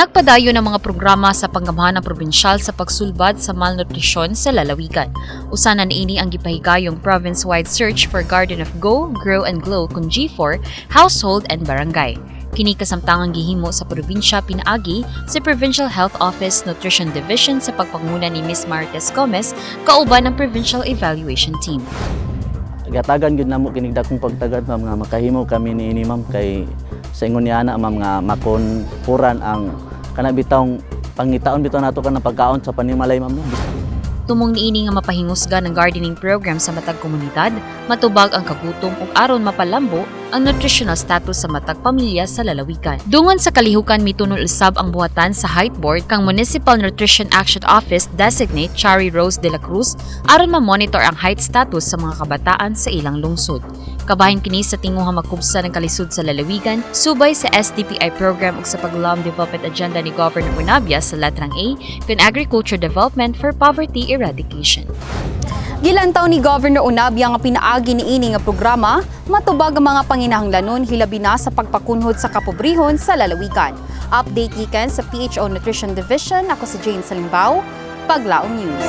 Nagpadayon ang mga programa sa panggamhanan probinsyal sa pagsulbad sa malnutrisyon sa lalawigan. Usa na niini ang gipahigayong province-wide search for Garden of Go, Grow and Glow kung G4, household and barangay. Kini kasamtangang gihimo sa probinsya pinaagi sa Provincial Health Office Nutrition Division sa pagpanguna ni Ms. Marites Gomez kauban ang Provincial Evaluation Team. Gatagan gyud namo kinig dakong pagtagad, ma'am, nga makahimo kami niini, ma'am, kay sa ingon niya na, ma'am, nga makonpuran ang kana bitawng pangitaon bitaw nato kanang pagkaon sa panimalay, ma'am, no? Tumong niini nga mapahingusgan ang gardening program sa matag komunidad, matubag ang kagutom ug aron mapalambo ang nutritional status sa matag pamilya sa lalawigan. Dungan sa kalihukan, mitunol usab ang buhatan sa Height Board kang Municipal Nutrition Action Office designate Chari Rose de la Cruz aron ma-monitor ang height status sa mga kabataan sa ilang lungsod. Kabahin kini sa tinguhang magkubsa ng kalisod sa lalawigan, subay sa SDPI program ug sa paglam development agenda ni Governor Unabia sa letrang A kun Agriculture Development for Poverty Eradication. Gilantaw ni Governor Unabia nga pinaagi niini nga programa matubag ang mga panginahanglanon, hilabi na sa pagpakunhod sa kapobrehon sa lalawigan. Update gikan sa PHO Nutrition Division, ako si Jane Salimbao, Paglaum News.